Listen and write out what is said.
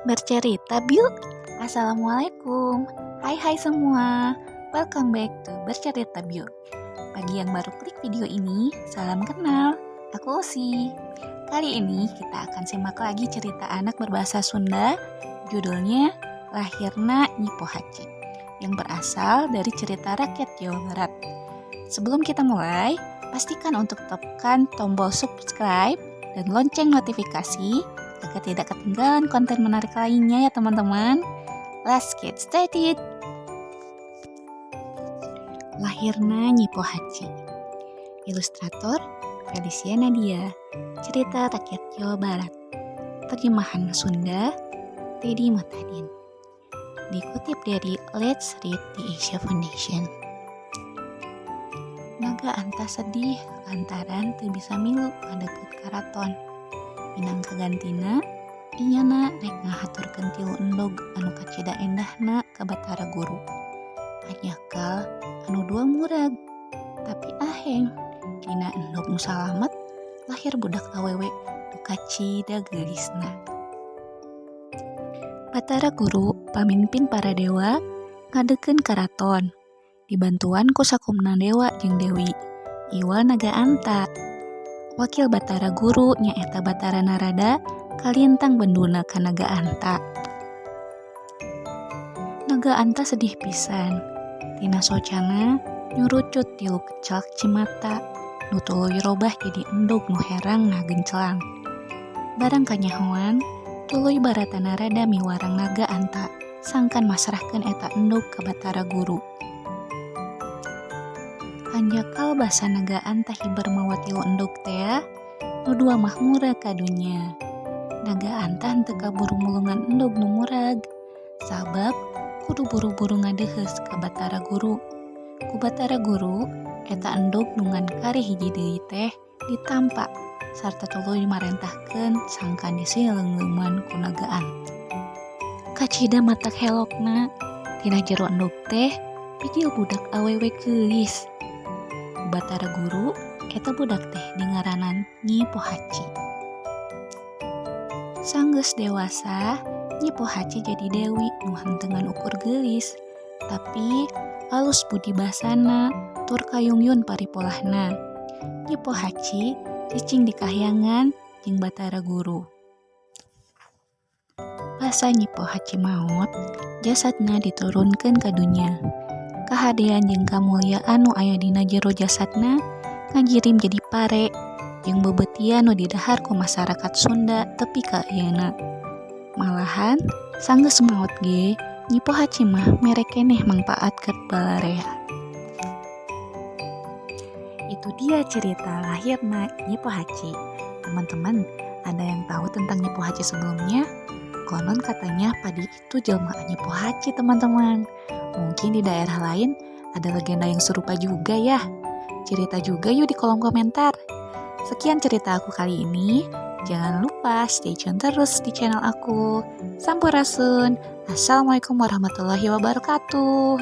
Bercerita Biuk. Assalamualaikum. Hai hai semua. Welcome back to Bercerita Biuk. Bagi yang baru klik video ini, salam kenal. Aku Usi. Kali ini kita akan simak lagi cerita anak berbahasa Sunda. Judulnya Lahirna Nyi Pohaci, yang berasal dari cerita rakyat Jawa Barat. Sebelum kita mulai, pastikan untuk tekan tombol subscribe dan lonceng notifikasi agar tidak ketinggalan konten menarik lainnya ya, teman-teman. Let's get started. Lahirna Nyi Pohaci. Ilustrator Felicia Nadia. Cerita rakyat Jawa Barat. Terjemahan Sunda Teddy Matadin. Dikutip dari Let's Read the Asia Foundation. Naga Anta sedih lantaran teu bisa milu ngadeukeut karaton. Minangka gantina, inyana rek ngahaturkeun tilu endog anu kacida endahna ka Batara Guru. Hanjakal anu dua murag, tapi aheng dina endog nu salamet lahir budak awewe nu kacida geulisna. Batara Guru, pamimpin para dewa, ngadegkeun karaton dibantuan ku sakumna dewa jeung dewi, iwal Naga Anta. Wakil Batara Guru, nyaeta Batara Narada, kalintang benduna ka Naga Anta. Naga Anta sedih pisan. Tina socana nyurucut tilu kecelak cimata nu tuluy robah jadi endog nu herang ngagencelang. Barang kanyahoan, tuluy Barata Narada miwarang Naga Anta sangkan masrahkeun eta endog ka Batara Guru. Hanjakal basa Naga Anta hiber mawa tilu endog tea, nu dua mah murag kadunya. Naga Anta henteu kaburu mulungan endog nu murag, sabab kudu buru-buru ngadeheus ka Batara Guru. Ku Batara Guru, eta endog nu ngan kari hiji deui teh ditampa sarta tuluy dimarentahkeun sangkan disileungleuman ku Naga Anta. Kacida matak helokna, tina jero endog teh bijil budak awewe geulis. Ku Batara Guru, eta budak teh dingaranan Nyi Pohaci. Sanggeus dewasa, Nyi Pohaci jadi dewi nu henteu ngan ukur geulis, tapi alus budi basana tur kayungyun paripolahna. Nyi Pohaci cicing di kahyangan jeung Batara Guru. Basa Nyi Pohaci maot, jasadna diturunkeun ka dunya. Kahadean jeung kamulyaan nu aya dina jero jasadna ngajirim jadi pare jeung beubeutian nu didahar ku masarakat Sunda tepi ka ayeuna. Malahan sanggeus maot ge, Nyi Pohaci mah mere keneh mangpaat keur balarea. Itu dia cerita lahirna Nyi Pohaci. Teman-teman, ada yang tahu tentang Nyi Pohaci sebelumnya? Konon katanya padi itu jelmaan Nyi Pohaci, teman-teman. Mungkin di daerah lain ada legenda yang serupa juga ya. Cerita juga yuk di kolom komentar. Sekian cerita aku kali ini. Jangan lupa stay tune terus di channel aku. Sampurasun. Assalamualaikum warahmatullahi wabarakatuh.